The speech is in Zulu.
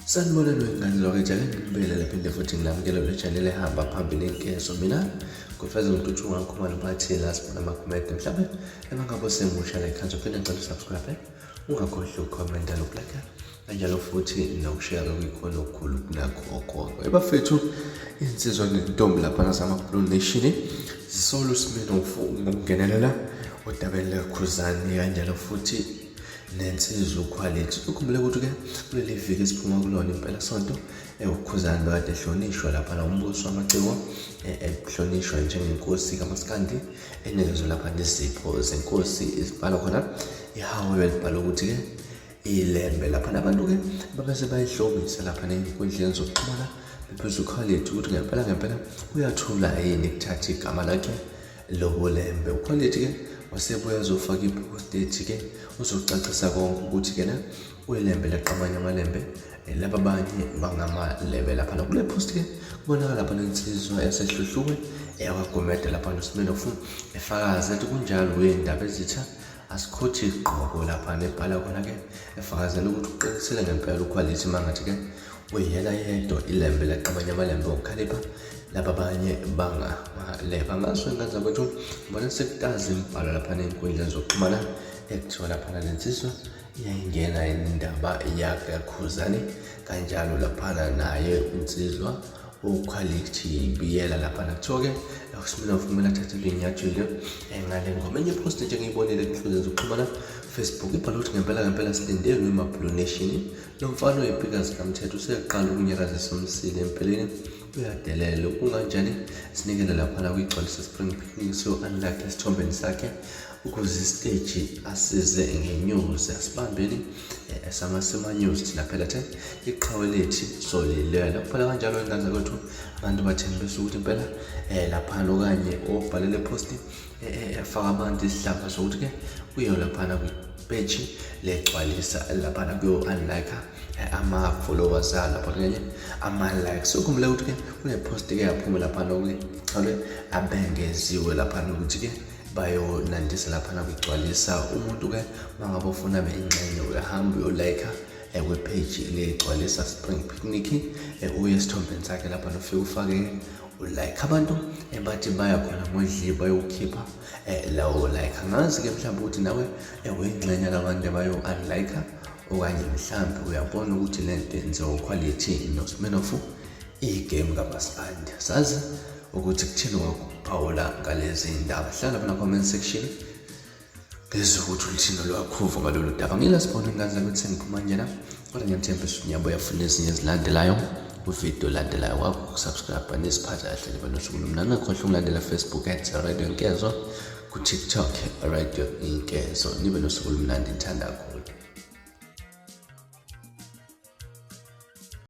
Sanibonani wengane lwakwethu, ake ngibuyelele phinde futhi nginamukele kule channel ehamba phambili inkezo. Mina ngufeza ngintuthu ngakhumalo bathi la sibona amakhomede mhlawumbe emangabe usemusha la ikhanso phinde ngicela usubscribe ungakhohlwa ukukhomenta nokulike kanjalo futhi nokushare kuyikhona okukhulu kunakho konke. Ebafethu insizwa nentombi lapha nasama-Blue Nation zisola uSminofu ngokungenelela odabeni likaKhuzani kanjalo futhi nensizwa uQuality. Ukhumbule ukuthi-ke kuleli viki esiphuma kulona impela sonto uKhuzani bekade ehlonishwa laphana umbuso wamaciko ehlonishwa njengenkosi kamaskandi enikezwe lapha nezipho zenkosi izibhalwa khona ihawu elibhala ukuthi-ke ilembe laphana abantu-ke babese bayihlomisa laphana ey'nkundleni zokuxhumana bephuza uQuality ukuthi ngempela ngempela uyathula yini kuthatha igama lakhe lobulembe. UQuality-ke wasebuya ezofaka i-post ethi-ke uzocacisa konke ukuthi-ke na uyilembe leqamanye amalembe laba abanye bangamalebe laphana. Kule post-ke kubonakala laphana insizwa yaseHluhluwe eyakwaGumede laphana uSminofu efakaza ethi kunjalo wey'ndaba ezitha asikhothi igqoko laphana ebhala khona-ke efakazela ukuthi uqinisile ngempela uQuality mangathi-ke uyena yedwa ilembe laqamanye amalembe okukhalipha laba abanye bangamaleba ngaso ingane zakwethu ngibona sekutazi imibhalo laphana ey'nkundleni zokuxhumana ekuthiwa laphana le nsizwa iyayingena indaba yakakhuzane kanjalo laphana naye insizwa uQuality Biyela laphana kuthiwa-ke uSminoff kumele athathelwe iy'nyathelo ngale ngoma. Enye ipost nje engiyibonile enkundleni zokuxhumana Facebook ibhala ukuthi ngempela ngempela silinde kwi-Blue Nation. Lo mfana oyiphika zikamthetho useqala ukunyakazisa umsila empeleni uyadelela kunganjani sinikele laphana kwigcwalisa spring picnic so unlike esithombeni sakhe ukuze isiteji asize ngenews asibambeni samasema news thina phela the iqhawe lethi solilela kuphela kanjalo ingane zakwethu abantu bathembisa ukuthi impela laphana okanye obhalele post efaka abantu isihlamba sokuthi ke kuyo laphana kwipeji legcwalisa laphana kuyo unlike ama-followers alo lapha kanye ama-likes ukhumbule ukuthi-ke kune-post-ke yaphuma laphana okuchalwe abengeziwe laphana ukuthi-ke bayonandisa laphana kugcwalisa umuntu-ke uma ngabe ufuna abe ingxenye uyahamba uyolayikha kwipheji legcwalisa spring picnic uye esithombeni sakhe lapha nofike ufake ulike abantu bathi baya khona ngodli bayokhipha lawo like angazi-ke mhlawumbe ukuthi nawe uyingxenye labantu abayo-unlike okanye mhlawumbe uyabona ukuthi le nto yenziwa uquality noSminofu igame kamasibandi sazi ukuthi kuthini wakuphawula ngalezi ndaba hlala lapha na-comment section ngizwe ukuthi uluthini lwakhuvo ngalolu daba ngila sibona ingane zakwethu sengiphuma njena kodwa ngiyathembisa ukuthi ngiyabuya funa ezinye ezilandelayo kwividiyo elandelayo wakho ukusubscribe nisiphathe kahle nibe nosuku lomnandi ningakhohlwa ukulandela Facebook at Radio Nkezo ku-TikTok Radio Nkezo nibe nosuku olumnandi ngithanda kakhulu.